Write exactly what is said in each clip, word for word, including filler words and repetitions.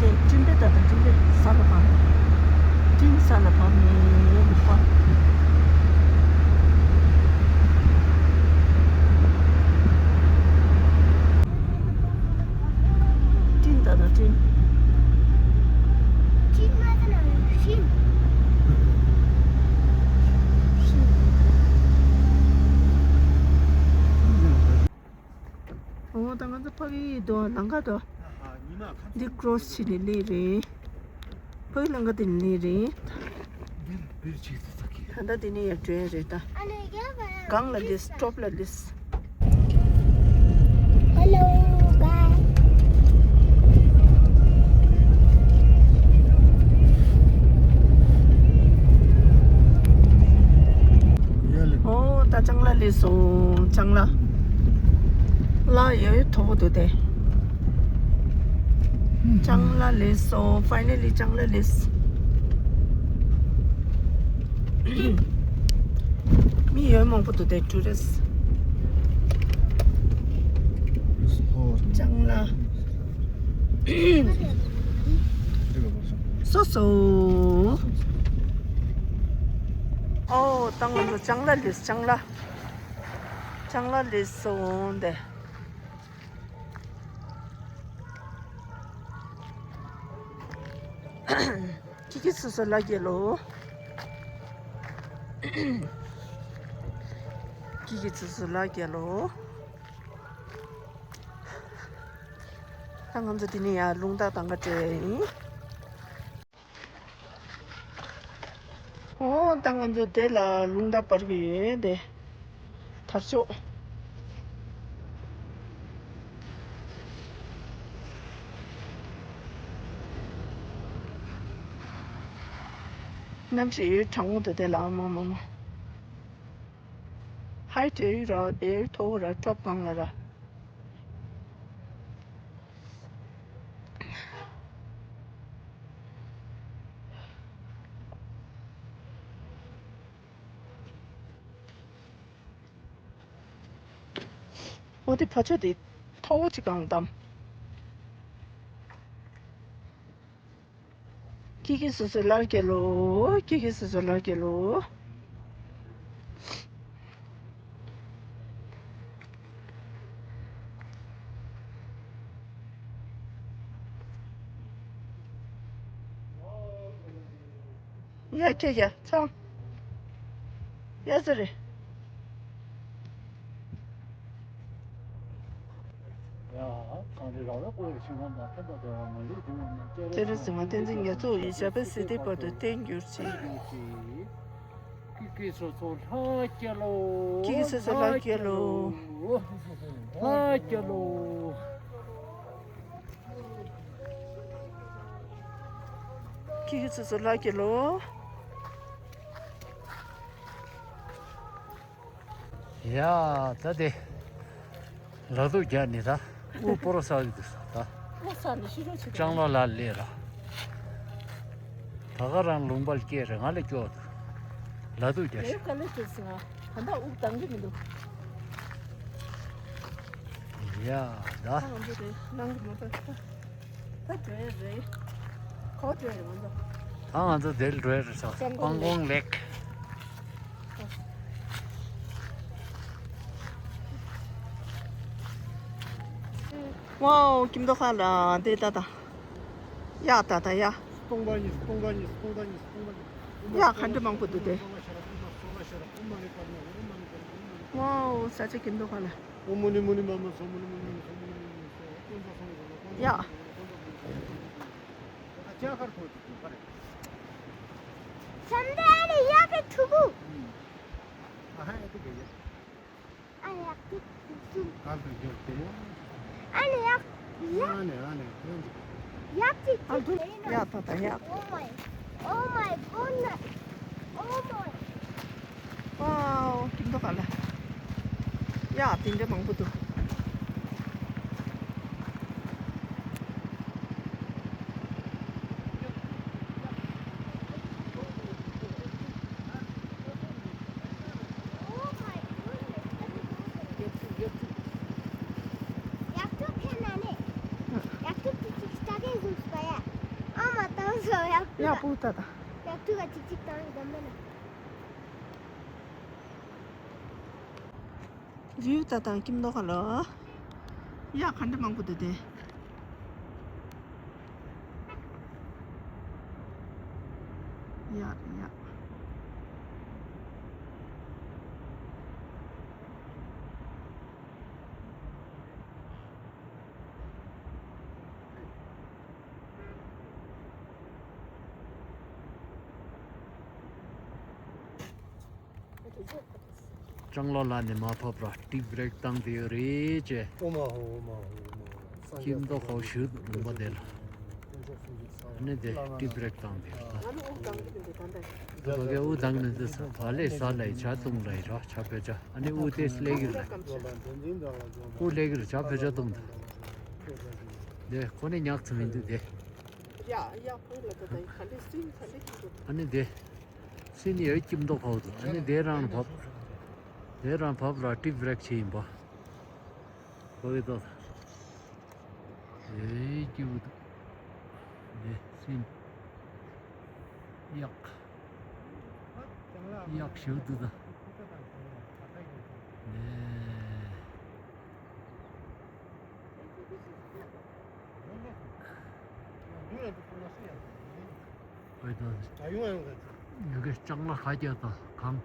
དེ་སྤྲིན་པས་ད་ལྟ་སྤྲིན་པས་ས་ལ་བབས། སྤྲིན་ས་ལ་བབས་ནས་ལུག་པ། སྤྲིན་ད་ལྟ་སྤྲིན། སྤྲིན་མ་ད་ན་ཤིན། ཤིན། འོ་ད་ང་ཚོ་ཕ་གི་དོ་ལམ་ཁ་དོ། འདི་ཀྲོ་སི་བྱས་ནས་སླེབས་རེད། ཕ་གི་ལམ་ཁ་དེ་ནས་སླེབས་རེད། ད་ལྟ་དེ་ནས་ཡར་འགྲོ་ཡ་རེད་ད། སྒང་ལ་སླེབས། ཊོབ་ལ་སླེབས། Hello, guys. ཡ་ལེ། ཨོ་ད་ལྕང་ལ་སླེབས་སོང་། ལྕང་ལ། ལ་ཡོད་མཐོ་པོ་འདུག་སྟེ། ལྕང་ལ་སླེབས་སོང་། ཕའི་ནལ་ལི་ལྕང་ལ་སླེབས། མི་ཡོད་མང་པོ་འདུག་སྟེ། ཊུ་རི་སི་ཊི། ལྕང་ལ་སོ་སོ། ཨོ་ད་ང་ཚོ་ལྕང་ལ་སླེབས། ལྕང་ལ། ལྕང་ལ་སླེབས་སོང་སྟེ། ཁྱེད་ཀྱིས་སོ་སོ་ལ་རྒྱལ་ལོ། ཁྱེད་ཀྱིས་སོ་སོ་ལ་རྒྱལ་ལོ། ད་ང་ཚོ་འདི་ནས་ཡར་རླུང་རྟ་དང་ག་འདྲ་ཡིན། ཨོ་ད་ང་ཚོ་དེ་ལ་རླུང་རྟ་འབར་གྱི་ཡོད་དེ། དར་ལྕོག་གནམ་གཤིས་ཡོད་གྲང་མོ་འདུག་དེ་ལ། མ་མ་མ། ཧའི་ཊེ་ར་དེ་ཐོག་ར་ཀྲོབ་གང་ལ་ར། འོ་དེ་ཕ་ཆོས་དེ་ཐོག་ཅིག་གང་བསྡམས། ཁྱེད་ཀྱིས་སོ་སོ་ལ་རྒྱལ་ལོ། ཁྱེད་ཀྱིས་སོ་སོ་ལ་རྒྱལ་ལོ། ཡ་ཁྱེད་ཡ་ཚང་། ཡ་ཟེར་རེད། ཏེ་རེ་ཟི་མ་བསྟན་འཛིན་རྒྱ་མཚོ་ཡི་ཞབས་པད་སྲིད་མཐའི་བར་དུ་བརྟན་གྱུར་ཅིག། ཀི་ཀི་སོ་སོ་ལྷ་རྒྱལ་ལོ། ཀི་ཀི་སོ་སོ་ལྷ་རྒྱལ་ལོ། ལྷ་རྒྱལ་ལོ། ཀི་ཀི་སོ་སོ་ལྷ་རྒྱལ་ལོ། ཡ་ད་དེ། ལ་དུག་རྒྱག་ནི་ད། དབུ་སྤོ་རོ་ས་གི་འདུག་ས་ད། དབུ་ས་ནི་ཤི་རོ་ཆེ། ལྕང་ལོ་ལ་ལས་ར། ད་ག་རང་ལུང་པར་སྐྱེས་རེད། ང་ལས་སྐྱོ་འདུག་ལ་དུག་རྒྱག་ལས་ཤི། ག་ལས་སྐྱོ་སི་ང་། ད་ད་དབུ་དང་གི་མི་འདུག་ཡ་ད། ད་ང་ཚོ་དེ་ནང་གི་མ་ད་ད། ད་འགྲོ་ཡ་རེད། ག་པར་འགྲོ་ཡ་རེད་ང་ཚོ། ད་ང་ཚོ་དེར་འགྲོ་ཡ་རེད་ཤག་སྤང་སྤང་གོང་ལེག་ཝའོ་ཀིམ་དོ་ཁ་ལ་དེ་ད་ད། ཡ་ད་ད་ཡ། སྟོང་པ་ཉིད་སྟོང་པ་ཉིད་སྟོང་པ་ཉིད་སྟོང་པ་ཉིད། ཡ་ག་འདྲ་མང་པོ་འདུག་དེ། ཝའོ་ས་ཆ་ཀིམ་དོ་ཁ་ལ། ཨོཾ་མུ་ནི་མུ་ནི་མ་མ་ཚོ་མུ་ནི་མུ་ནི་མ་ཚོ་མུ་ནི་མུ་ནི་མ་ཚོ་ཀུན་ས་སོང་གོ་ལ་ཀུན་ས་ཡ། སོང་གོ་ལ་ཀུན་ས་སོང་གོ་ལ། ཨ་ཅག་ཁར་ཐོག་ཅིག་ཐོག་ཁར། ཚམ་དེ་ནི་ཡག་གི་ཕྲུ་གུ། ཨ་ཧ་ཡ་ཏི་གེ་ཡ། ཨ་ཡག་ཏི་ཀུ་ཀུ། ཀར་དུ་རྒྱབ་དེ་མོ། ཨ་ནི་ཡག་ཡག་ཨ་ནི་ཨ་ནི་ཡག་ཅིག་ཡག་ཅིག་ཨ་ཐུ་ཡག་ད་ད་ཡག Oh my, oh my goodness. Oh my. ཝའོ་ཀིམ་དོ་ག་ལ། ཡ་དེ་འདྲ་མང་པོ་འདུག Oh my goodness. ཡག་ཐུག་ཁྱེར་ན་ནི། ཡག་ཐུག་ཅིག་ཅིག་ལྟ་གིན་བཟུང་ཟིག་པ་ཡ། ཨ་མ་བཏང་སོང་ཡག་ཐུག་ཡ་ལ། པུ་ཏ་ད། ཡག་ཐུག་ག་ཅིག་ཅིག་བཏང་ཡོད་མེད་ན། བིའུ་ད་དང་ཀིམ་དོ་ག་ལ། ཡ་ག་འདྲ་མང་པོ་འདུག་དེ། ཡ་ཡ། ལྕང་ལོ་ལ་ནི་མ་ཕབ་ར་ཏི་བྷི་རེག་བཏང་དེ་ཡོད་རེད་ཅེ། ཨོ་མ་ཧོ་ཨོ་མ་ཧོ་ཨོ་མ་ཧོ། སངས་རྒྱས་ཀིམ་དོ་ཧོ་ཤུད་ལུང་པ་དེ་ལ། དཀོན་མཆོག་གསུམ་གྱི་ཚང་ནི་དེ་བླ་ན་ཏི་བྷི་རེག་བཏང་དེ་ཡོད་ད། ང་ནི་དབུགས་གཏོང་གི་མི་འདུག་ད་ལྟ། དེ་བ་གའི་དབུགས་གཏོང་གི་མི་འདུག་ས་བ་ལས་ས་ལ་ཡི་ཇ་བཏུང་ལ་ཡི་ར་ཇ་བོད་ཇ། ཨ་ནི་དབུགས་དེ་སླེ་གི་ར། དབུགས་སླེ་གི་ར་ཇ་བོད་ཇ་བཏུང་ད། དེ་ཁོ་ནས་ཉག་ཚ་མི་འདུག་དེ། ཡ་ཡ་ཁོ་ལ་ད་ད་ག་འདྲ་སིན་ག་འདྲ་ཁྱེར་འདུག་ཨ་ནི་དེ། སིན་ཡོད་ཀྱིན་མདོག་ཁ་བོ་འདུག་ཨ་ནི་དེ་རང་བབ། དེ་རང་བབ་ལ་ཏི་བྷི་རེག་བྱས་ཡིན་པ། ཁོ་གི་ཏོ། ཡོད་ཀྱི་བུ་འདུག་དེ་སིན། གཡག་གཡག་ཞིག་འདུག་ད། དེ། ཨོ་ད། ཡ་ཡོང་ཡོང་ག་ཡ་གི་ལྕང་མ་ཁ་རྒྱག་དང་གང་།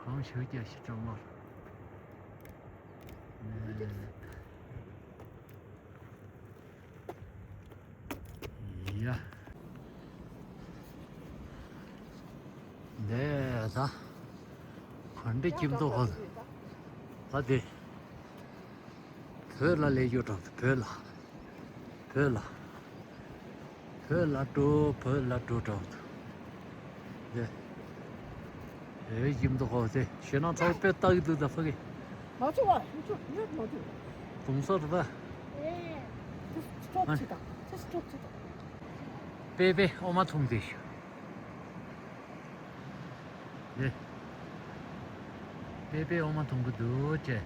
གང་ཞིག་རྒྱག་ཞིག་ལྕང་མ། ཡ། འདས་ད། ག་འདྲ་ཁྱིམ་ཐོག་ག་ད་དེ། བོད་ལ་སླེབས་ཡོད་དྲག་བོད་ལ། བོད་ལ། བོད་ལ་འགྲོ་བོད་ལ་འགྲོ་དྲག་འདི། ཨེ་ཡིན་འདུག་ཧོ་དེ་ཞེ་ན་ཚོར་དཔེ་ལྟ་གི་འདུག་ད་ཕ་གི། ང་ཚོ་བ་ཡིན་ཆོག་ཡོད་མ་འདུག་དུང་ས་རུ་ད། ཨེ། དེ་སི་ཊོབ་བྱེད་དང་དེ་སི་ཊོབ་བྱེད་དང་། པེ་པེ་ཨོ་མ་འཐུང་དེ་ཞུ། དེ། པེ་པེ་ཨོ་མ་འཐུང་གི་འདུག་ཅེ།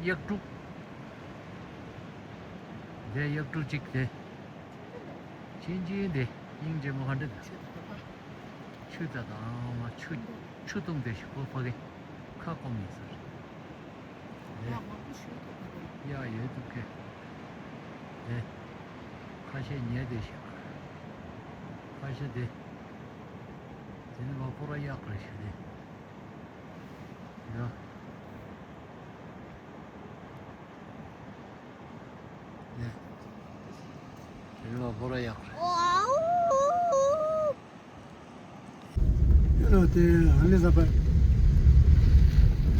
གཡག་དྲུག་དེ་གཡག་དྲུག་གཅིག་དེ། ཆིན་ཆིན་དེ་སྙིང་རྗེ་མོ་ག་འདྲ་འདུག་ཆུ་དང་མ་ཆུ་ཆུ་བཏུང་དེ་ཞིག་གོ་ཕ་གི་ཁ་སྐོམ་ཡིན་ཟེར། ཡ་ཡོད་འདུག་གི་དེ། ཁ་ཤས་ཉལ་དེ་ཞིག་ཁ་ཤས་དེ། དེ་ནི་མ་ཕོ་ར་གཡག་རེད་ཞུ་དེ། ཡ། ཡ། དེ་ནི་མ་ཕོ་ར་གཡག་རེད། ཡ་ལོ་དེ་ཨ་ནི་ཟ་པ།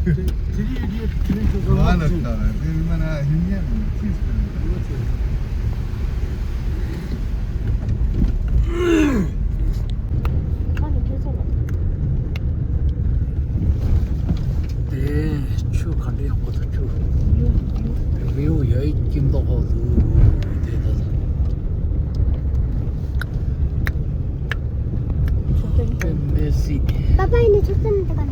དེ་དེ་རིགས་ཡོད་དེ་དེ་རིགས་ཚོ་ཟ་མ་ཚོ། དེ་མ་ན་ཡིན་ཉན་ཅིས་ཀྱང་། དེ་ཆུ་ག་འདྲ་ཡག་པོ་འདུག་ཆུ། མི་ཡོང་ཡ་ཡི་ཀིང་ཏོག་ཧོ་འདུག་དེ་ད་ད། མེ་སི། པ་པ་ཡིན་ནི་ཆུ་ཚན་དེ་ག་ནས།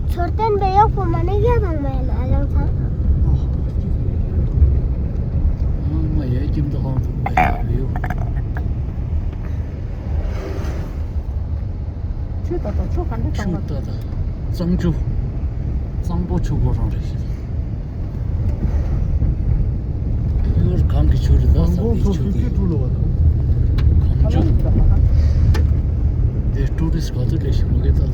མཚོ་བསྟན་པའི་གཡོག་པོ་མ་ནི་ཡ་དང་མ་ཡ་ལ་ཨ་ལང་ཚང་། ཨ་མ་ཡའི་ཁྱིམ་དུ་ཧང་དུ་མ་ཡ་ཡོད། ཆུ་ད་ད་ཆུ་ག་འདྲ་ཆུ་གཙང་ད་ད་གཙང་ཆུ། གཙང་པོ་ཆུ་གོ་རང་རེད་ཤག་ཡུལ་གང་གི་ཆུ་རེད་ད་ས་དེའི་ཆུ་དེ། གང་ཆུ། དེ་ཊུ་རི་སི་ག་ཚོད་ལས་ཤི་མ་གི་ད་ད།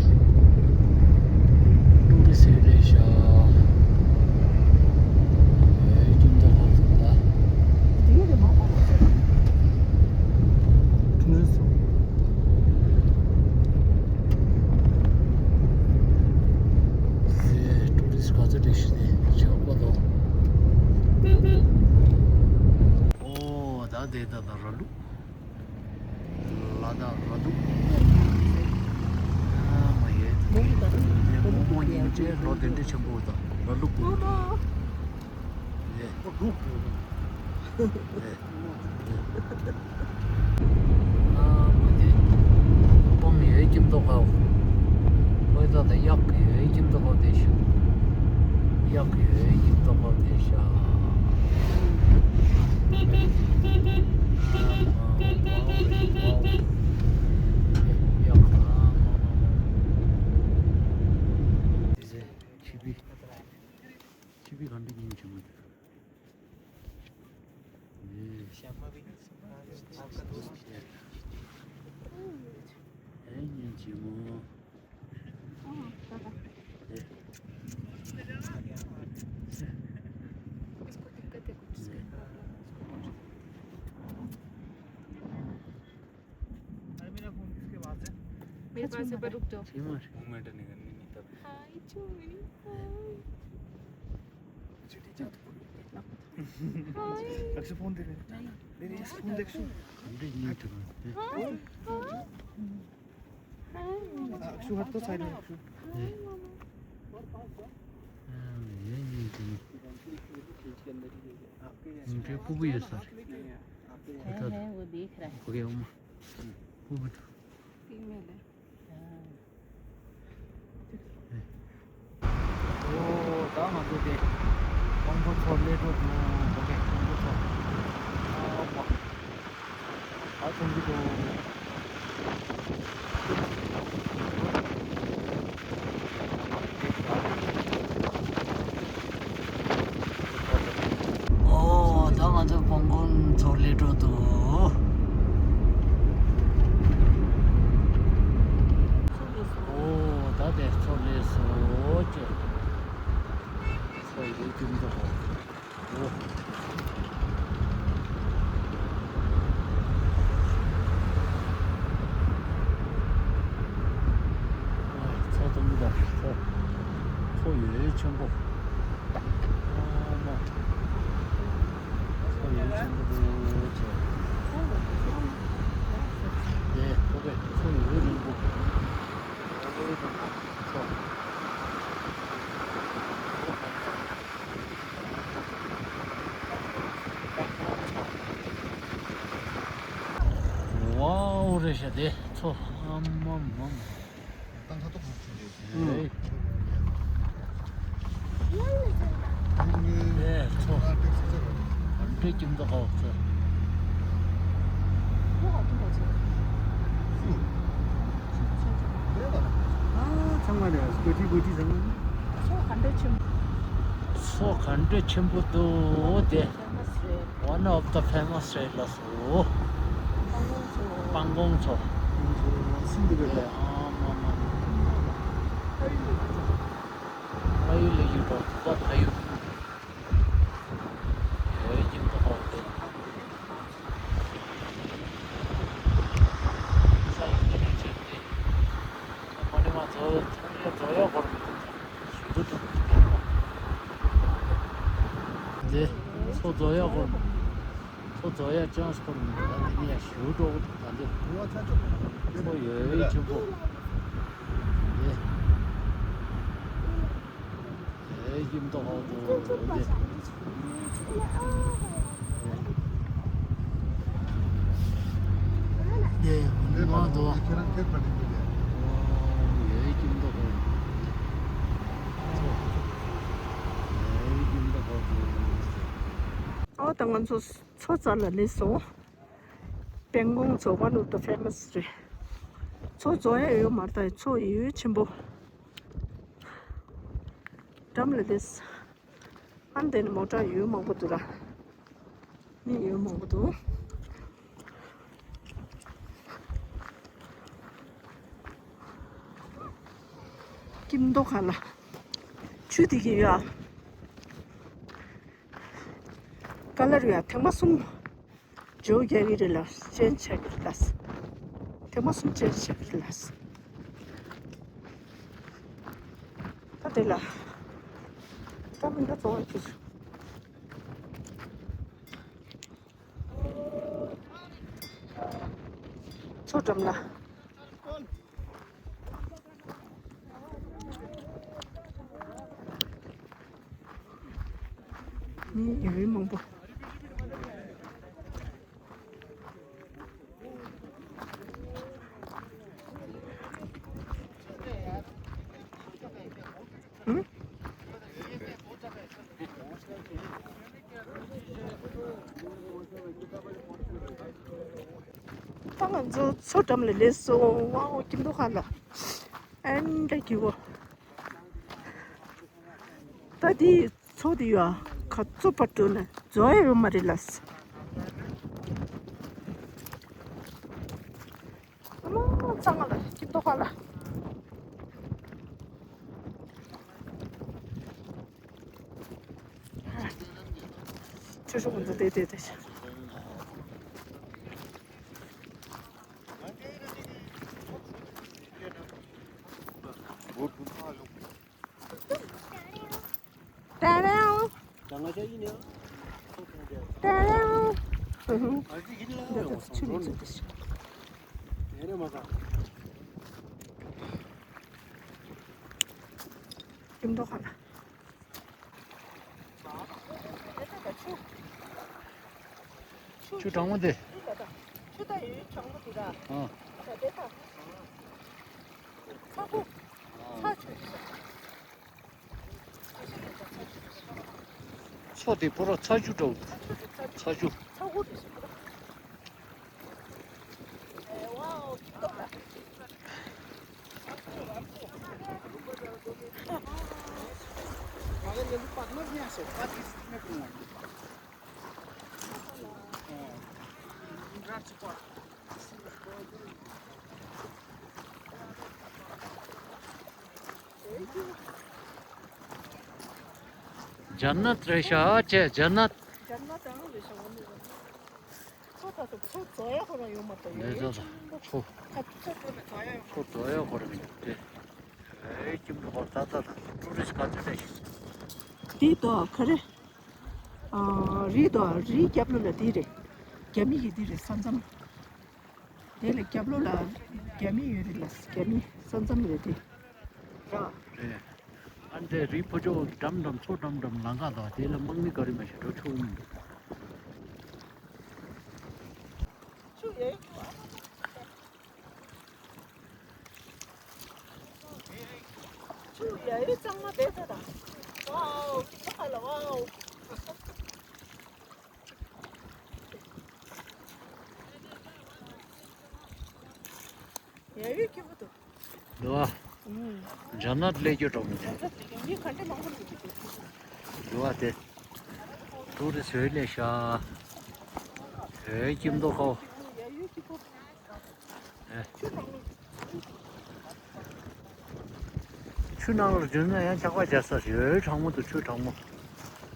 ཊུ་རི་སི་ལས་ཤ། ཨེ་ཀྱིན་ད་ག་ཚོད་ད། ཊུ་རི་སི། ཨེ་ཊུ་རི་སི་ག་ཚོད་ལས་ཤི་དེ་ཆོག་པ་དང་། ཨོ་ད་དེ་ད་ད་ར་ལུག་ལ་དྭགས་ར་ལུག་ཨ་མ་ཡེ། མོག་མོག་སྙིང་རྗེ་ལོ་དེ་འདྲ་ཆེན་པོ་དང་ར་ལུག་པོ། ཡེ། ཨ་མ་དེ། སྤོམ་ཡོད་ཀྱིན་མདོག་ཁ་བོ། ཨོ་ད་ད་གཡག་ཡོད་ཀྱིན་མདོག་ཁ་བོ་དེ་ཤི། གཡག་ཡོད་ཀྱིན་མདོག་ཁ་བོ་དེ་ཤ། ཆི་བི། ཆི་བི་ག་འདྲ་ཡིན་ཆི་མོ་དེ། ཨེ་ཉིན་ཆི་མོ། अरे, मेरा फोन किसके पास है? मेरे पास है, पर रुक जाओ। छह मार। मूवमेंट नहीं करनी, नहीं तब। हाय, चूड़ी, हाय। हाय। अक्षु, फोन दे दे। नहीं। नहीं, नहीं, फोन दे, अक्षु। हाय। हाय। अक्षु, हट तो साइड में, अक्षु। हाय, मामा। ཡིན་ཡིན་དེ་ནི། ཡིན་དེ་སྤུ་གུ་ཡོད་ས་རེད། ཁོ་ད་ཁོ་གི་འོ་མ་སྤུ་གུ་དང་། ཨོ་ད་ང་ཚོ་དེ་དབང་པོ་མཚོ་སླེབས་འགྲོ་འདུག་ཨོ་ཁེ། དབང་པོ་མཚོ། ཨ་མ། ད་མཐོང་གི་འདུག་ཨོ་ད་ང་ཚོ་དབང་པོ་མཚོ་སླེབས་འགྲོ་འདུག་ཨོ་ད་དེ་མཚོ་སླེབས་སོང་ཅེ། མཚོ་ཡོད་ཀྱི་འདུག་ཨོ། མཚོ་དུམ་བུ་དང་མཚོ། མཚོ་ཡོད་ཆེན་པོ། ཨ་མ། མཚོ་ཡོད་ཆེན་པོ་འདུག་ཅེ། དེ་ཁོ་པས་མཚོ་ཡོད་རིང་པོ། མཚོ། ཝའོ་རེད་ཤག་དེ་མཚོ་ཨ་མ་མ་མ། ཏང་ཁ་ཏོག་ཁ་ཆུ་རེད། ཨེ། ཨེ་མཚོ། ག་འདྲ་ཁྱིམ་ཚང་ཁ་བ་ཚོ། ཚང་མ་རེད། སྐུ་ཁྲི་སྐུ་ཁྲི་ཚང་མ། མཚོ་ག་འདྲ་ཆེན་པོ། མཚོ་ག་འདྲ་ཆེན་པོ་འདུག་དེ། One of the famous རེད་ལགས་སོ། སྤང་གོང་མཚོ། སྤང་གོང་མཚོ། སིན་དི་རེད་པས། ཨ་མ་མ་མ། ཕ་ཡུལ་ལ་ཡོད་པ་ད་ཕ་ཡུལ། ཡོད་ཀྱི་འདུག་ཧོ་དེ། ས་ཡོད་ཀྱི་རེད་ཅེས་ཏེ། ཁོ་ནི་མ་ཚོ་ཚོང་ལས་བཟོ་ཡག་སྐོར་མི་འདུག་ཞུ་རྒྱུ་འདུག་དེ་མཚོ་བཟོ་ཡག་སྐོར། མཚོ་བཟོ་ཡག་ཅང་སྐོར་མི་འདུག་ད་དེ་ནས་ཞུ་འགྲོ་གི་འདུག་ད་འདི་མཚོ་ཡོད་ཆེན་པོ། དེ། དེ་ཡིན་མདོག་ཁ་པོ་འདུག་དེ། དེ་མ་འདུག་ཁྱེད་རང་ཁྱེད་པ་ནས་འདུག་ཡ། ཡེ་ཡིན་མདོག་ཁ་པོ་འདུག་ཡེ་ཡིན་མདོག་ཁ་པོ་འདུག་ཨོ་ད་ང་ཚོ་མཚོ་རྩ་ལ་སླེབས་སོང་། སྤང་གོང་མཚོ་one of the famous རེད། མཚོ་རྫོགས་ཡ་ཡོད་མ་རེད། ད་མཚོ་ཡོད་ཆེན་པོ། འགྲམ་ལ་བསྡད། ཨ་འདི་ནི་མོ་ཊ་ཡོད་མང་པོ་འདུག་ར། མི་ཡོད་མང་པོ་འདུག་ཀིམ་མདོ་ཁ་ལ། ཆུ་དེ་གི་ཡ། ཀ་ལར་ཡ་ཐེངས་མ་གསུམ། ཇོ་རྒྱག་གི་རེད་ལ་ཅན་ཆག་གི་རེད་ལ། དེ་མ་སུམ་ཅན་ཆག་གི་རེད་ལ། ད་དེ་ལ། ད་མི་འདྲ་བཙོང་བ་ཁྱོད་ཚོ། མཚོ་འགྲམ་ལ། མི་ཡང་མང་པོ། ད་ང་ཚོ་མཚོ་འགྲམ་ལ་སླེབས་སོང་། ཝའོ་ཀིམ་མདོ་ཁ་ལ། ཨན་འདྲ་གི་བོ། ད་དེ་མཚོ་དེ་ཡོད་ག་ཚོད་བར་དུ་ན་རྫོགས་ཡ་ཡོད་མ་རེད་ལ། ཨ་མ་གཙང་མ་ལ་ཀིམ་མདོ་ཁ་ལ། ཆུ་ཤུགས་འཛིན་དེ་དེ་དེ། ཏ་རེའོ། ཏ་རེའོ། འདི་ད་ཆུ་ནས་ཚུད་དེ་ཤི། འགྲོ་ག་ལ། ཆུ་གྲང་མོ་དེ། ཆུ་ད་ཡོད་གྲང་མོ་དེ་ར། ཨ། ད་དེ་ད། ཚ་ཁུ། ཚ་ཆུ། མཚོ་དེ་པོ་ར་ཚ་ཆུ་འདྲ་བོ། ཚ་ཆུ། ཚ་ཁུ་རེད། ཇན་ནད་རེད་ཤག་ཅེ། ཇན་ནད། ཇན་ནད་རང་རེད་ཤག་ང་ནི། མཚོ་ད་ཚོ་མཚོ་རྫོགས་ཡག་ཁོ་རང་ཡོད་མ་རེད། ལས་ད་ད་མཚོ། ད་མཚོ་རྫོགས་ནས་རྫོགས་ཡག་ཡོད་མ་རེད། མཚོ་རྫོགས་ཡག་ཁོ་རང་ཡོད་དེ། ཨེ་ཁྱིམ་དུ་བར་ད་ད་ད་ཀྲུ་རི་སི་ག་ཚོད་རེད་ཤག་འདི་དོ་ག་རེ། ཨ། རི་དོ་རིའི་རྒྱབ་ལོགས་ལ་འདི་རེད། རྒྱ་མི་གི་འདི་རེད་ས་མཚམས། དེ་ལ་རྒྱབ་ལོགས་ལ་རྒྱ་མི་ཡོད་རེད་ལ། རྒྱ་མི་ས་མཚམས་རེད་དེ། ར། རེད། ཨ་འདྲས་རི་ཕོ་ཅོག་འགྲམ་འགྲམ་མཚོ་འགྲམ་འགྲམ་ལམ་ཁ་དང་དེ་ལ་དམག་མི་ག་རེ་མ་ཤེས་འགྲོ་ཆོག་མི་འདུག་ཆུ་ཡོད་ཡོད་གཙང་མ་བསྡད་ད་ད། ཝའོ། ཁ་ལ་ཝའོ། ཡ་ཡོད་སྐྱིད་པོ་འདུག་འདུག་ཨ། ཨུམ། ཇན་ནད་ལས་རྒྱུ་འགྲོ་མི་འདུག་ཇན་ནད་ལས་རྒྱུ་མི་ག་འདྲ་མང་པོ་རེད་འདུག་འདུག་ཨ་དེ། ཏུ་རི་སི་ལས་ཤ། ཨེ་ཁྱིམ་དུ་ཁོ། ཡ་ཡོད་སྐྱིད་པོ། ཨེ། ཆུ་ནང་ལ། ཆུ་ནང་ལ་འཛུལ་ན་ཡང་ཆགས་པ་རྒྱག་ས་ཡོད་གྲང་མོ་འདུག་ཆུ་གྲང་མོ།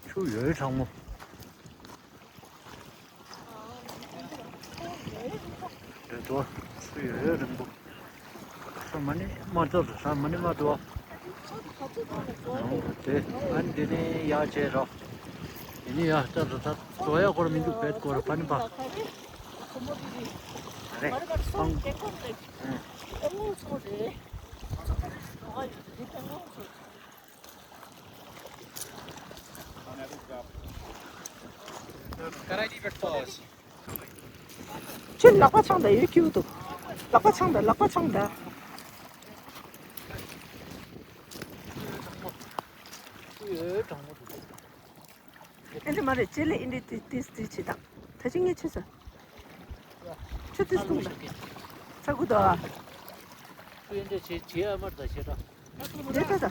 ཆུ་ཡོད་གྲང་མོ། རེད་དོ། ཆུ་ཡོད་ཡོད་རིང་པོ། ས་མ་ནི་མ་ཚོ་ས་མ་ནི་མ་དོ། དེ་ཨ་ནི་དེ་ནས་ཡར་བྱས་རོགས། དེ་ནས་ཡར་ལྟ་ད་ད་འགྲོ་ཡ་སྐོར་མི་འདུག་བེད་སྐོར་ཕ་ནི་པ། རེད། ཨང་། ཨང་། ཁྱོད་ལག་པ་འཆང་ད་ཡོད་ཀྱི་འདུག་ལག་པ་འཆང་ད། ལག་པ་འཆང་ད། ཨེ་འདྲ་མ་རེད། ལྕེ་ལ་ཨེ་འདྲ་ཏིས་ཏིས་ཏིས་བྱེད་དང་། ད་ཅི་ངས་ཆུ་ཟ། ཆུ་ཏིས་བཏུང་ད། ཚ་ཁུ་དོ། ཨེ་འདྲ་བྱེད་བྱེད་ཨ་མར་ད་བྱེད་ད། རེད་ད་ད།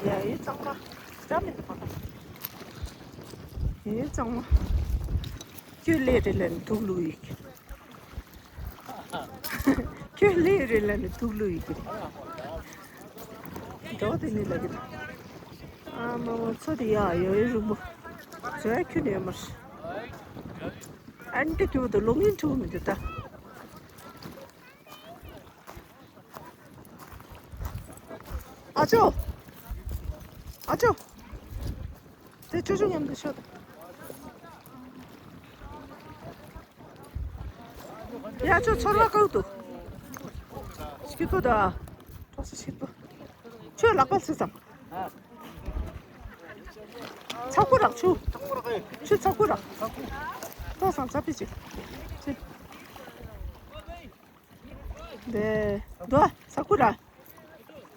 ཡ་ཡི་གཙང་མ། འདྲ་མི་འདུག་པ། ཡི་གཙང་མ། ཁྱོད་ལས་རེད་ལས་ནི་དུག་བླུགས་ཡིག་ཁྱོད་ལས་རེད་ལས་ནི་དུག་བླུགས་ཡིག་འགྲོ་དེ་ནི་ལ་གི་ད། ཨ་མ་མ་མཚོ་དེ་ཡ་ཡོ་ཡོ་རུ་མོ། བཟོ་ཡ་ཁྱོད་ནི་ཡོད་མ་རེད། ཨན་ཏི་ཁྱོད་དུ་ལོ་ངན་ཁྲུ་མི་འདུག་ད། ཨ་ཅོ། ཨ་ཅོ། དེ་ཅོ་ཅོ་མཉམ་དུ་ཤོག་དང་། ཡ་ཅོ་ཚོར་བ་ཀའུ་ཏུ། སྐྱིད་པོ་དང་། ཏོག་ཙམ་སྐྱིད་པོ། ཁྱོད་ལག་པ་ཚུད་ཙམ། ཚ་ཁུ་རག་ཆུ། ཆུ་ཚ་ཁུ་རག་ཏོག་ཙམ་ཚ་པི་ཅིག་དེ། འདུག་ཨ། ཚ་ཁུ་ར།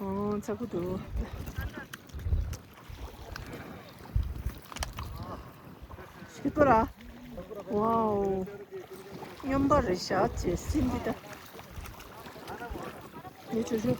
ཨོ། ཚ་ཁུ་འདུག་སྐྱིད་པོ་ར། ཝའོ། སྨྱོན་པ་རེད་ཤག་ཅེས་སིན་འདི་ད། ངས་ཆུ་ཆུ།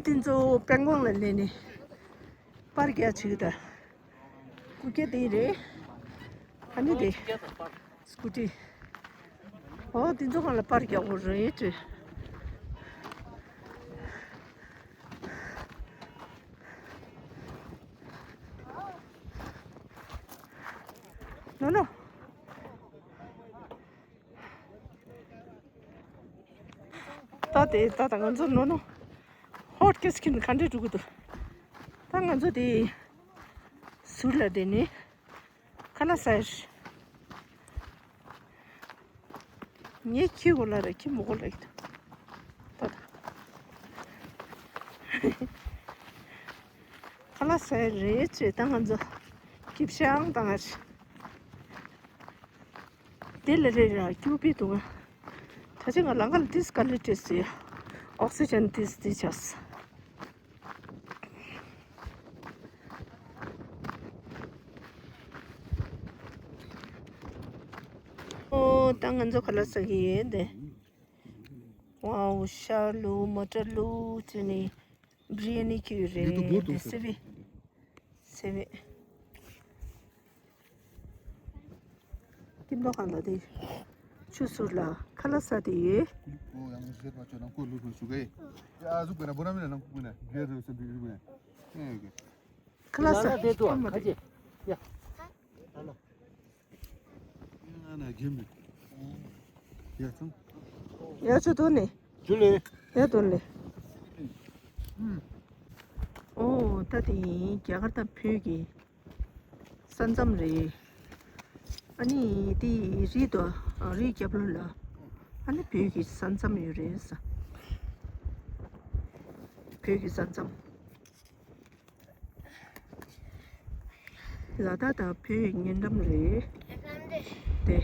དེ་ཚོ་པན་ཀོང་ལ་སླེབས་ནས་པར་རྒྱག་བྱེད་ཀྱི་ད། སྐུ་སྐྱ་དེ་རེད། ཨ་ནི་དེ་སྐུ་ཊི། ཨོ་དེ་ཚོ་སྒང་ལ་པར་རྒྱག་དགོས་རེད་དྲན། ནོ་ནོ། ད་དེ་ད་ད་ང་ཚོ་ནོ་ནོ་ཧོཊ་ཀེ་སི་ཁྱེར་ནས་ག་འདྲས་འགྲོ་གི་འདུག་ད་ང་ཚོ་དེ་ཟུར་ལ་བསྡད་ནས་ཁ་ལག་ཟ་ཡ། ངས་ཁྱི་གོ་ལ་ར་ཁྱི་མོ་གོ་ལ་ཡིན་ད་ད། ཁ་ལག་ཟ་ཡ་རེད་ཅེས་ད་ང་ཚོ་སྐྱིབས་ཤང་དང་ང་། དེ་ལ་རེ་ར་སྐྱུར་པི་འདུག་ང་། ད་ཅི་ང་ལང་ཀ་ལ་ཏིས་དཀའ་ལས་སྤྲད་སྲིད་ཡ། ཨོག་སི་ཇན་ཏིས་ཏིས་ཆགས། ཨོ་ད་ང་ཚོ་ཁ་ལག་ཟ་གི་ཡོད་དེ། ཝའོ་ཤ་ལུ་མ་ཊར་ལུ་ཅི་ནི་བི་རི་ཡ་ནི་ཁྱེར་ཡོད་རེད་དེ་སི་བི། སེ་བེ། ཀིམ་ལོ་གང་ལ་དེ། ཆུ་ཟུར་ལ་ཁ་ལག་ཟ་དེ་ཡོད། ཨོ་ཡང་ཟེར་བ་ཆོ་ནང་ཀོ་ལུ་ལུ་ཞུ་གེ། ཡ་ཟུག་པེ་ན་བོ་ར་མི་ན་ནང་ཀུ་ན་གེ་རུ་སེ་བི་རུ་ན། ཁ་ལག་ཟ་དེ་ཏོ་ཁ་ཅེ། ཡ། ཡ་ན་གེ་མི། ཡ་ཚང་། ཡ་ཆོ་དོ་ནི། ཇུ་ལེ། ཡ་དོ་ལེ། ཨོ་ད་དེ་ཡིན་རྒྱ་གར་དང་བོད་ཀྱི་ས་མཚམས་རེད། ཨ་ནི་དེ་རི་དོ་རི་རྒྱབ་ལོགས་ལ་ཨ་ནི་བོད་ཀྱི་ས་མཚམས་ཡོད་རེད་ས། བོད་ཀྱི་ས་མཚམས། ལ་དྭགས་དང་བོད་ཀྱི་མཉེན་འགྲམ་རེད། དེ།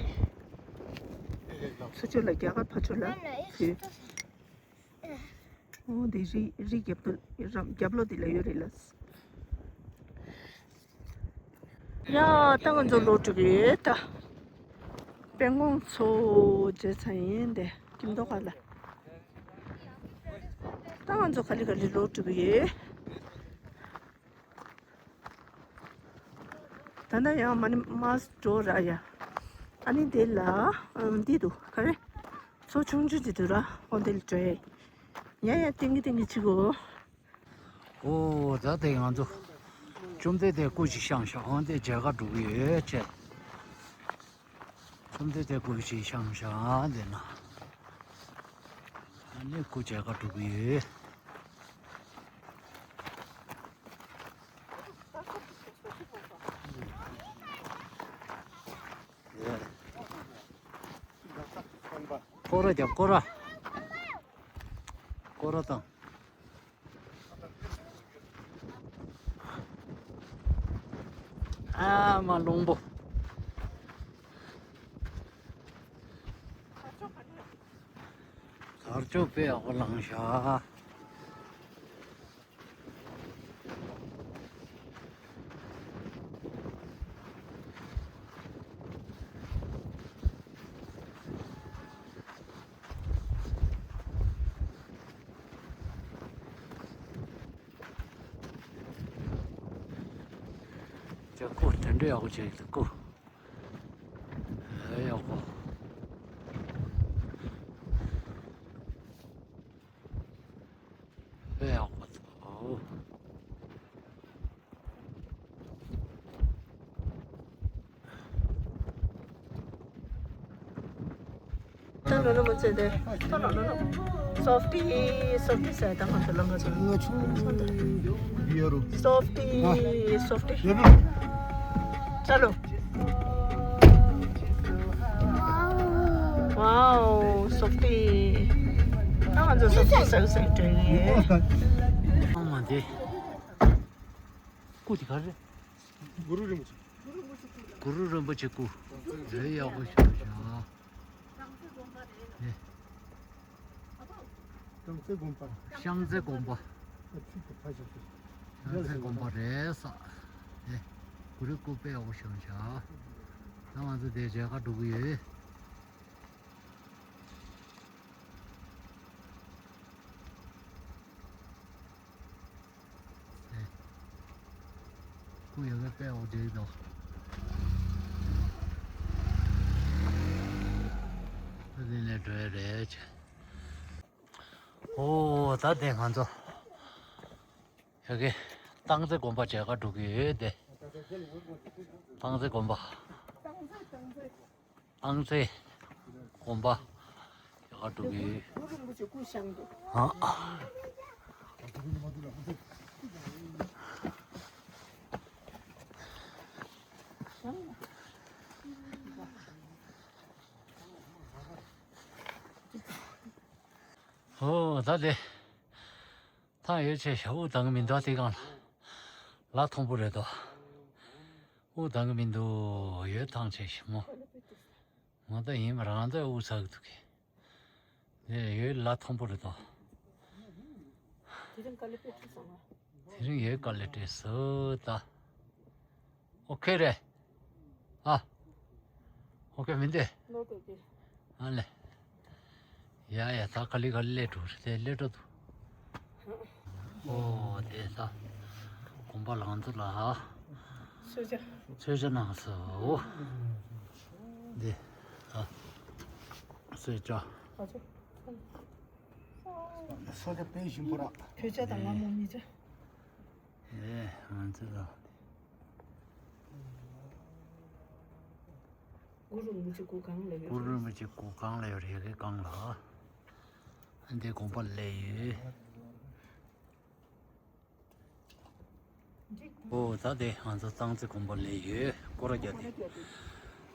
ཚུར་ཕྱོགས་ལ་རྒྱ་གར་ཕར་ཕྱོགས་ལ་བོད། ཨོ་དེ་རི་རི་རྒྱབ་ཏུ་རམ་རྒྱབ་ལོགས་དེ་ལ་ཡོད་རེད་ལ། ཡ་ད་ང་ཚོ་ལོག་འགྲོ་གི་ཡོད་ད། པན་ཀོང་ཚོ་བྱས་ཚར་ཡིན་དེ་ཀིམ་ཏོ་ཁ་ལ། ད་ང་ཚོ་ག་ལེ་ག་ལེ་ལོག་འགྲོ་གི་ཡོད། ད་ནི་ཡང་མ་ནི་མ་འགྲོ་ར་ཡ། ཨ་ནི་དེ་ལ་ཨམ་འདི་འདུག་ག་རེ། མཚོ་ཆུང་ཆུང་ཅིག་འདུག་ར་ཧོན་དེ་ལ་འགྲོ་ཡ། ཡ་ཡ་ཏིང་གི་ཏིང་གི་ཅིག་གོ། ཨོ་ད་དེ་ང་ཚོ་བཅོམ་ལྡན་འདས་སྐུ་ཅིག་བཤམས་ཤག་ཨང་དེ་མཇལ་ཁ་འགྲོ་གི་ཡོད་ཅེས། བཅོམ་ལྡན་འདས་སྐུ་ཅིག་བཤམས་ཤག་ཨང་དེ་ན། ཨ་ནི་སྐུ་མཇལ་ཁ་འགྲོ་གི་ཡོད། སྐོར་ར་རྒྱབ་སྐོར་ར། སྐོར་ར་དང་། ཨ་མ་རླུང་པོ། དར་ལྕོག་དཔེ་ཡག་པོ་ལངས་ཤག་ཅག་ཀོ་དེ་འདྲ་ཡག་པོ་བྱས་ཡོད་ཀོ། ཨེ་ཡག་པོ། ཨེ་ཡག་པོ་ཐོ། ད་ལོ་ལོ་མ་ཚད་དེ། ད་ལོ་ལོ་ལོ། སོབ་ཊི་སོབ་ཊི་ཟེར་ད་ང་ཚོ་ལ་ང་ཚོ་ང་ཚོ་སོབ་ཊི་སོབ་ཊི། ད་ལོ། ཝའོ་སོབ་ཊི། ད་ང་ཚོ་སོབ་ཊི་ཟེར་ཟེར་དྲན་ཡོད། ཨ་མ་དེ། སྐུ་དེ་ག་རེ། གུ་རུ་རིན་པོ་ཆེ། གུ་རུ་རིན་པོ་ཆེ་སྐུ། རེ་ཡག་པོ་ཞིག་བཞག་ཨེ། ཤང་ཚའི་དགོན་པ། ཤང་ཚའི་དགོན་པ། ཤང་ཚའི་དགོན་པ་རེད་ས། ཨེ། གུ་རུ་སྐུ་དཔེ་ཡག་པོ་ཞིག་བཞག་ད་ང་ཚོ་དེ་མཇལ་ཁ་འགྲོ་གི་ཡོད། ཡོད་པའི་དཔེ་འོ་དེ་དང་། ད་དེ་ནས་འགྲོ་ཡ་རེད། ཨོ་ད་དེ་ང་ཚོ་ཡ་གི་སྟག་རྩེ་དགོན་པ་མཇལ་ཁ་འགྲོ་གི་ཡོད་དེ། སྟག་རྩེ་དགོན་པ། སྟག་རྩེ་དགོན་པ་ཡག་ག་འགྲོ་གི། གུ་རུ་རིན་པོ་ཆེ་སྐུ་བཞེངས་འདུག་ཨ། ཨོ་ད་དེ། ཐང་ཡོད་ཆེ་ཤ་དབུགས་འདང་གི་མི་འདུག་དེ་གང་ལ། ལ་མཐོན་པོ་རེད་དོ། དབུགས་འདང་གི་མི་འདུག་ཡོད་ཐང་ཆེ་ཤི་མོ། ང་ད་ཡིན་མ་རང་ད་དབུགས་ཚ་གི་འདུག་གི། དེ་ཡོད་ལ་མཐོན་པོ་རེད་དོ། དེ་རིང་དཀའ་ལས་དཔེ་ཁྲིད་སོང་ང་། དེ་རིང་ཡོད་དཀའ་ལས་སྤྲད་སོ་ད། ཨོ་ཁེ་རེད། ཨ། ཨོ་ཁེ་མིན་ཏེ། ལོ་དེ་དེ། ཨ་ལེ། ཡ་ཡ་ད་ག་ལི་ག་ལི་ལས་འགྲོ་རེད་དེ་ལས་འགྲོ་འདུག་ཨོ་དེ་ད། དགོན་པ་ལང་དུ་ལ། གསོལ་ཇ། གསོལ་ཇ་གནང་སོ། དེ། ད། གསོལ་ཇ། ཨ་ཅོ། གསོལ་ཇ་དཔེ་ཞིམ་པོ་ར། གོས་ཇ་དང་ལ་མོ་མི་ཇ། ཨེ། ང་ཚོ་ལ། གུ་རུ་རིན་པོ་ཆེ་སྐུ་གང་ལ་ཡོད་གུ་རུ་རེད། རིན་པོ་ཆེ་སྐུ་གང་ལ་ཡོད་རེད་ཡ་གི་གང་ལ། ཨ་འདི་དགོན་པ་ལས་ཡོད། ཨོ་ད་དེ་ང་ཚོ་སྟག་རྩེ་དགོན་པ་ལས་ཡོད་སྐོར་ར་རྒྱག་དེ།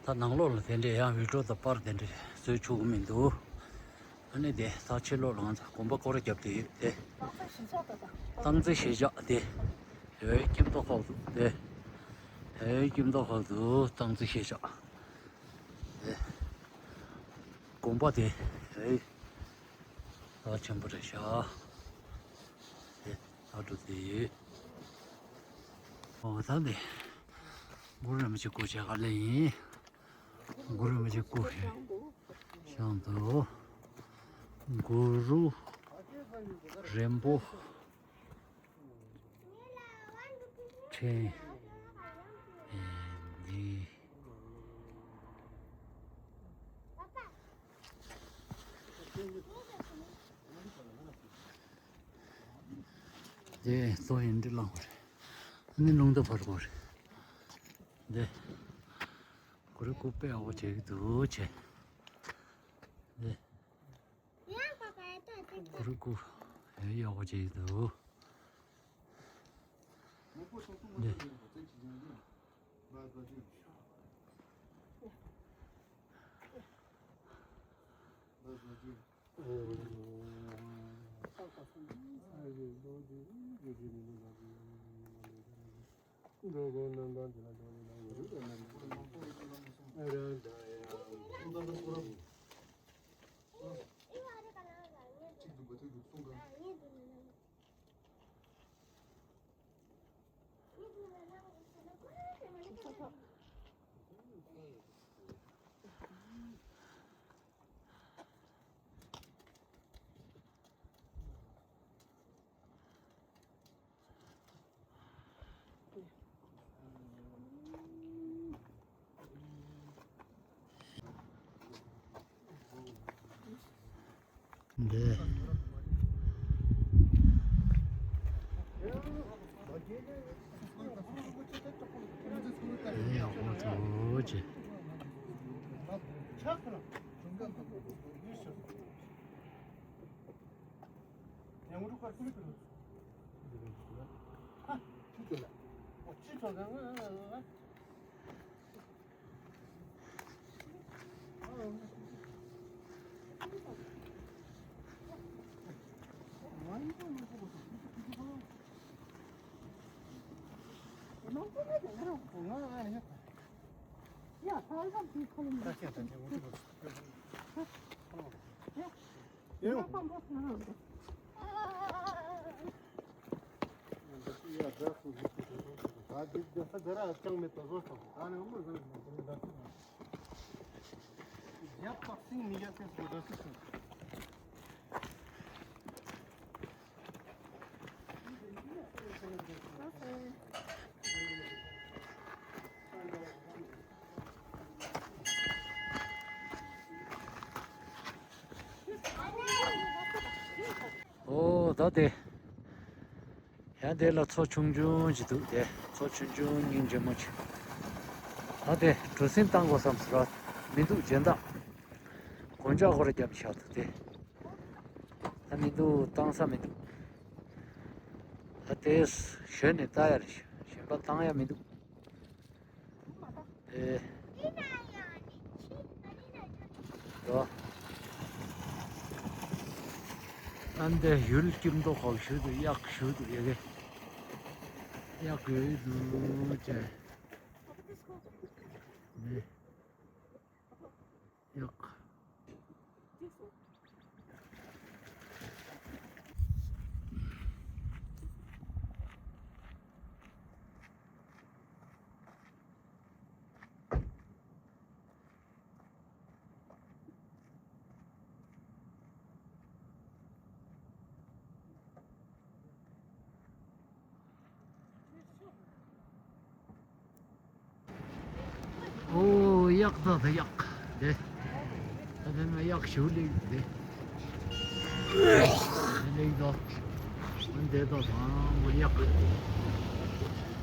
ད་ནང་ལོགས་ལ་དེ་འདྲས་ཡང་བི་ཌིའོ་དང་པར་དེ་འདྲས་བཟོས་ཆོག་གི་མི་འདུག་ཨ་ནི་དེ་ད་ཕྱི་ལོགས་ལ་ང་ཚོ་དགོན་པ་སྐོར་ར་རྒྱབ་དེ་ཡོད་དེ། སྟག་རྩེ་གཞིས་ཆགས་དེ། ཡོད་ཁྱིམ་ཐོག་ཁག་ཏུ་དེ། ཡོད་ཁྱིམ་ཐོག་ཁག་ཏུ་སྟག་རྩེ་གཞིས་ཆགས། དེ། དགོན་པ་དེ། ཡོད། ད་ཆེན་པོ་རེད་ཤག་དེ། ད་འགྲོ་དེ་ཡོད། ཨོ་ད་དེ། གུ་རུ་རིན་པོ་ཆེ་སྐུ་མཇལ་ཁ་སླེབས་ཡིན། གུ་རུ་རིན་པོ་ཆེ་སྐུ་བཞེངས་འདུག་གུ་རུ་རིན་པོ་ཆེ། འདི། དེ་ལྟོ་ཡིན་འདི་ལངས་པ་རེད། ཨ་ནི་རླུང་རྟ་བར་བ་རེད། འདི། གུ་རུ་སྐུ་དཔེ་ཡག་པོ་བྱེད་ཀྱི་འདུག་བྱས། འདི། གུ་རུ་སྐུ་ཡག་པོ་བྱེད་ཀྱི་འདུག་འདི། འདི། ཡག་པོ་འདུག་ཅེས། ད་དེ། ཡང་དེ་ལ་མཚོ་ཆུང་ཆུང་ཞིག་འདུག་དེ་མཚོ་ཆུང་ཆུང་སྙིང་རྗེ་མོ་ཅིག་ད་དེ་གྲུ་གཟིངས་བཏང་དགོས་བསམ་ཟེར་བ་མི་འདུག་སྦྱིན་བདག་གོན་ཆག་ཁོ་ར་རྒྱབ་བཞག་འདུག་དེ་ད་མི་འདུག་བཏང་ས་མི་འདུག་ད་དེ་ཞོན་ནས་ལྟ་ཡ་རེད། ཞོན་པ་བཏང་ཡ་མི་འདུག་ཨེ། ཡོ། ཨ་འདི་ཡུལ་སྐྱིད་མདོག་ཁ་པོ་ཞིག་འདུག་གཡག་ཞིག་འདུག་ཡ་གི། གཡག་ཡོད་འདུག་ཅེ། ནི། གཡག་ཨོ་གཡག་ད་ད་གཡག་དེ། ད་དེ་ན་གཡག་ཞིག་སླེབས་དེ། དེ་སླེབས་དོ། འདི་དོ་ད་མ་གཡག་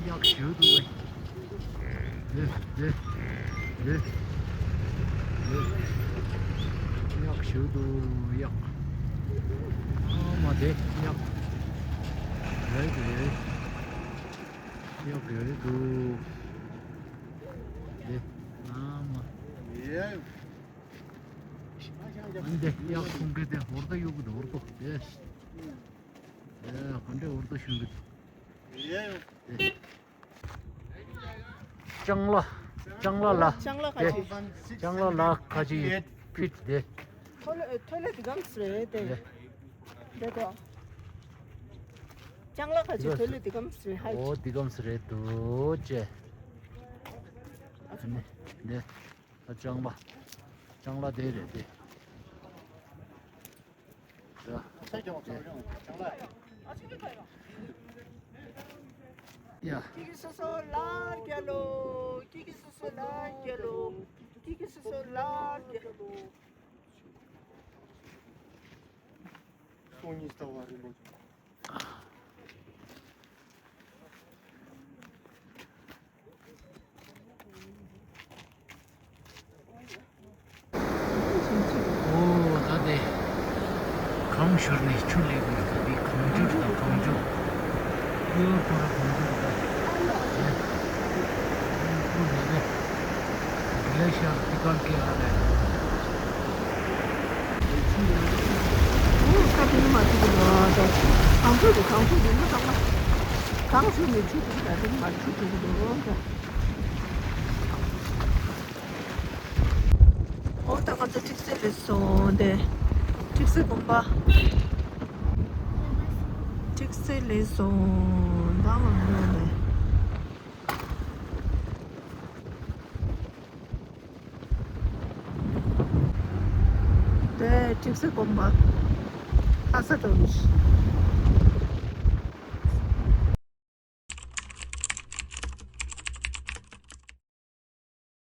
གཡག་ཞིག་འདུག་བས། དེ་དེ་དེ་དེ། གཡག་ཞིག་འདུག་གཡག་ཨ་མ་དེ་གཡག་རེད་དེ། གཡག་རེད་འདུག་དེ་ཨ་མ། ཡེ། ཨ་འདི་གཡག་ཁོང་གི་དེ་ཧོར་ད་གཡུག་གི་འདུག་ཧོར་ད་དེ། ཨེ་ཧོན་འདྲེ་ཧོར་ད་ཤོང་གི་འདུག་ཡེ། དེ། ལྕང་ལ། ལྕང་ལ་ལ། ལྕང་ལ་ཁ་ཆེ། ལྕང་ལ་ལ་ཁ་ཆེ་ཕིཊ་དེ། ཐོ་ལེ་ཐོ་ལེ་འདི་གམ་སི་རེད་དེ། དེ། དེ་དོ། ལྕང་ལ་ཁ་ཆེ་ཐོ་ལེ་འདི་གམ་སི་རེད་ཧ། ཨོ་འདི་གམ་སི་རེད་འདུག་ཅེ། ཨ་ཚོ། ནི་ནི། ལྕང་ལ། ལྕང་ལ་དེ་རེད་དེ། ཡ། ཀི་ཀི་སོ་སོ་ལ་རྒྱ་ལོ། ཀི་ཀི་སོ་སོ་ལ་རྒྱ་ལོ། ཀི་ཀི་སོ་སོ་ལ་རྒྱ་ལོ། སོ་གཉིས་ལྟ་བ་རིན་པོ་ཆེ། ཨོ་ད་དེ། གངས་བཞུར་ནས་ཆུ་ལེབ་ཡོད་ད་དེ་གངས་ཆུ་དང་གངས་ཆུ། ཡོད་ཁོ་ར་གངས་ཆུ་དང་། ཡོད་ཁོ་ར་དེ། ལེ་ཤར་ཏི་ཀར་ཀེ་ཨ་ལེ། ཨོ་ཁ་དེ་ནི་མ་ཐུག་གི་འདུག་ཨ། གངས་ཆུ་དེ་གངས་ཆུ་དེ་ནི་ཚང་མ། གངས་བཞུར་ནས་ཆུ་དེ་ད་དེ་ནི་མ་ཆུ་དེ་གི་འདུག་ཨ། ཨོ་ད་ང་ཚོ་ཁྲིག་སེ་ལས་སོང་དེ། ཁྲིག་སེ་དགོན་པ། ཁྲིག་སེ་ལས་སོང་ད་ང་ངོས་ནས། དེ་ཁྲིག་སེ་དགོན་པ། ཨ་ས་དོན།